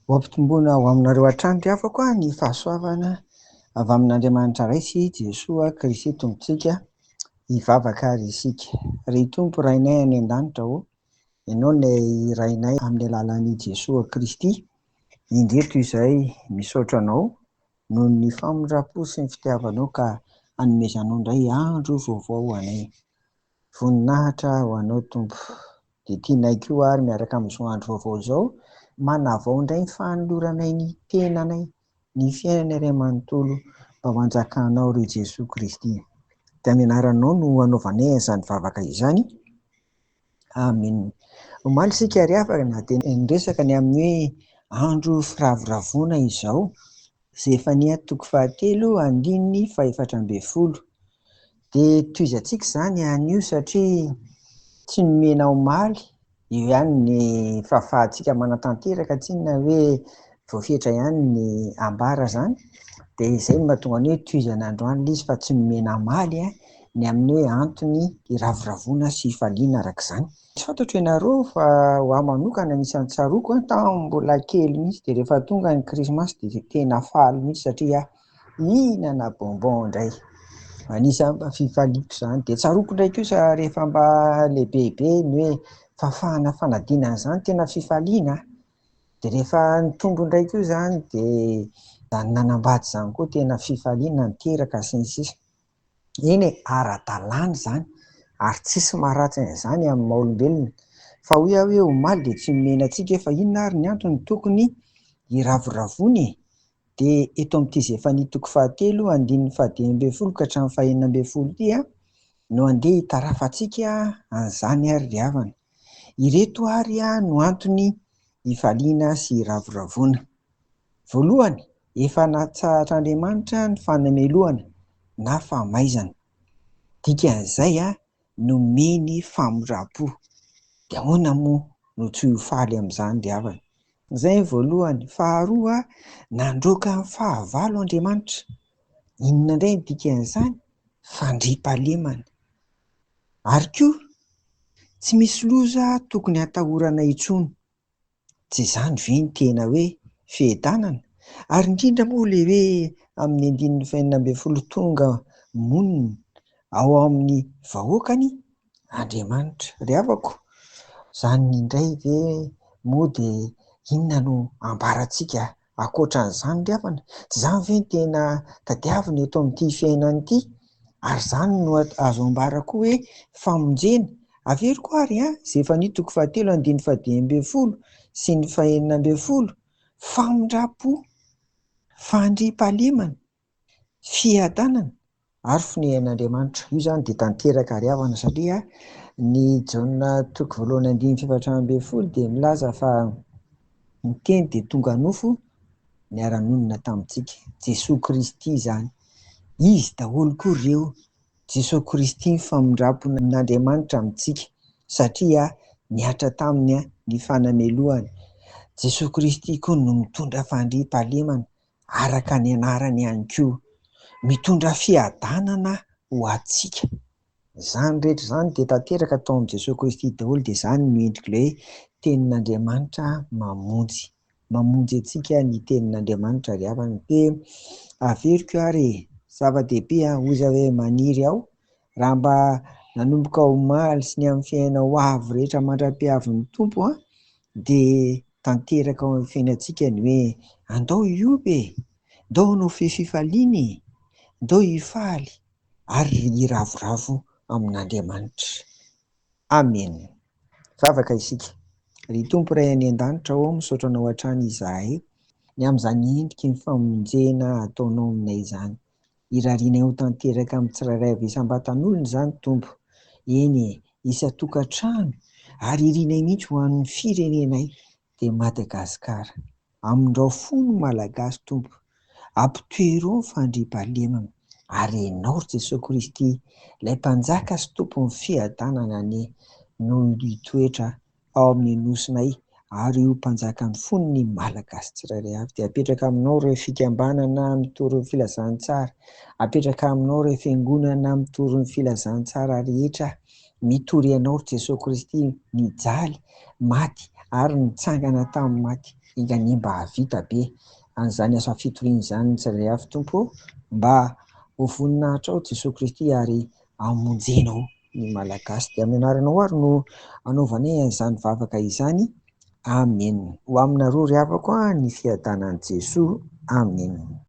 Ho ampitomboina ho aminareo hatrany ry havako ny fahasoavana avy amin'Andriamanitra Ray sy Jesoa Kristy Tompontsika. Hivavaka ary isika. Ry Tompo Rainay any an-danitra ô, Ianao ilay Rainay amin'ny alalan'i Jesoa Kristy, indreto izay misaotra Anao noho ny famindram-po sy ny fitiavanao ka anomezanao indray andro vaovao ho anay. Voninahitra ho Anao Tompo. Dia tianay koa ary miaraka amin'izao andro vaovao izao, manavao indray ny fanoloranay ny tenanay, ny fiainanay iray manontolo mba ho anjakanao ry Jesoa Kristy. Dia amin'ny anaranao no anaovanay an'izany vavaka izany. Amen. Omaly isika ry havana dia niresaka ny amin'ny hoe andro firavoravoana izao. Zefania toko fahatelo andininy fahefatra ambin'ny folo. Dia tohizantsika izany anio satria tsy nomena omaly, eo ihany ny fahafahantsika manatanteraka tsinona hoe voafetra ihany ny ambara izany. Dia izay no mahatonga ny hoe tohizana androany ilay izy fa tsy nomena omaly ny amin'ny hoe antony hiravoravoana sy hifaliana araka izany. Tsy fantatro ianareo fa ho ahy manokana anisan'ny tsaroako tamin'ny mbola kely mihitsy dia rehefa tonga ny krismasy dia tena faly mihitsy satria hihinana bonbon indray. Anisan'ny mba fifaliako izany. Dia tsaroako indray kosa rehefa mba lehibebe ny hoe fahafahana fanadinana izany tena fifaliana. Dia rehefa nitombo indray koa izany dia izany nanambady izany koa tena fifaliana, niteraka sy ny sisa. Eny e, ara-dalàna izany ary tsisy maharatsy an'izany amin'ny maha olombelona. Fa hoy aho hoe omaly dia tsy nomena antsika hoe fa inona ary ny antony tokony hiravoravoana e? Dia eto amin'ity Zefania toko fahatelo andininy fahadimy ambin'ny folo ka hatramin'ny fahenina ambin'ny folo ity no andeha hitarafantsika an'izany ary ry havana. Ireto ary no antony hifaliana sy hiravoravoana. Voalohany, efa natsahatr'Andriamanitra ny fanamelohana na famaizana. Dikan'izay, nomeny famindram-po. Dia ahoana moa no tsy ho faly amin'izany ry havana? Izay ny voalohany. Faharoa, nandroaka ny fahavalo Andriamanitra. Inona indray ny dikan'izany? Fandriampahalemana. Ary koa, tsy misy loza tokony hatahorana intsony. Tsy izany ve ny tena hoe fiadanana? Ary indrindra moa ilay hoe amin'ny andininy fahenina ambin'ny folo tonga monina ao amin'ny vahoakany Andriamanitra. Ry havako, izany indray ve moa dia inona no ambarantsika ankoatra an'izany ry havana? Tsy izany ve no tena tadiavina eto amin'ity fiainana ity? Ary izany no azo ambara koa hoe famonjena. Averiko ary an, Zefania toko fahatelo andininy fahadimy ambin'ny folo sy ny fahenina ambin'ny folo, famindram-po, fandriampahalemana, fiadanana ary fonenan'Andriamanitra. Io izany dia tanteraka ary havana satria ny Jaona toko voalohany andininy fahefatra ambin'ny folo dia milaza fa ny teny dia tonga nofo niara-nonina tamintsika. Jesoa Kristy izany. Izy daholo koa ireo. Jesoa Kristy ny famindram-pon'Andriamanitra amintsika satria nihatra taminy ny fanamelohana. Jesoa Kristy koa no mitondra fandriampahalemana araka ny anarany ihany koa. Mitondra fiadanana ho antsika. Izany rehetra izany dia tanteraka tao amin'i Jesoa Kristy daholo dia izany no endrik'ilay hoe tenin'Andriamanitra mamonjy. Mamonjy antsika ny tenin'Andriamanitra ry havana. Dia averiko ary e, zava-dehibe an, hoy za hoe maniry aho raha mba nanomboka omaly sy ny amin'ny fiainana ho avy rehetra mandra-piavin'ny Tompo an, dia tanteraka ao amin'ny fiainantsika ny hoe andao hihoby e, ndao hanao fe fifaliana e, ndao hifaly ary hiravoravo amin'Andriamanitra. Amena. Vavaka isika. Ry Tompo Ray any an-danitra ô, misaotra Anao hatrany izahay ny amin'izany endriky ny famonjena ataonao aminay izany. Irarianay ho tanteraka amin'ny tsirairay avy isam-batan'olona izany Tompo, eny e, isan-tokantrano, ary irinay mihitsy ho an'ny firenenay dia Madagasikara. Amindrao fo ny Malagasy Tompo, ampitoero ny fandriampahalemana, ary Ianao ry Jesoa Kristy, ilay Mpanjaka sy Tompon'ny fiadanana anie no hitoetra ao amin'ny Nosinay ary ho Mpanjakan'ny fon'ny Malagasy tsirairay avy. Dia apetraka aminao ireo fikambanana mitory ny filazantsara, apetraka aminao ireo fiangonana mitory ny filazantsara rehetra mitory Anao ry Jesoa Kristy nijaly, maty ary nitsangana tamin'ny maty. Enga anie mba hahavita be an'izany asa fitoriana izany ny tsirairay avy Tompo ô, mba ho voninahitrao Jesoa Kristy ary hamonjenao ny Malagasy. Dia amin'ny anaranao ary no anaovanay an'izany vavaka izany. Amen. Ho aminareo ry havako ny fiadanan'i Jesoa. Amen.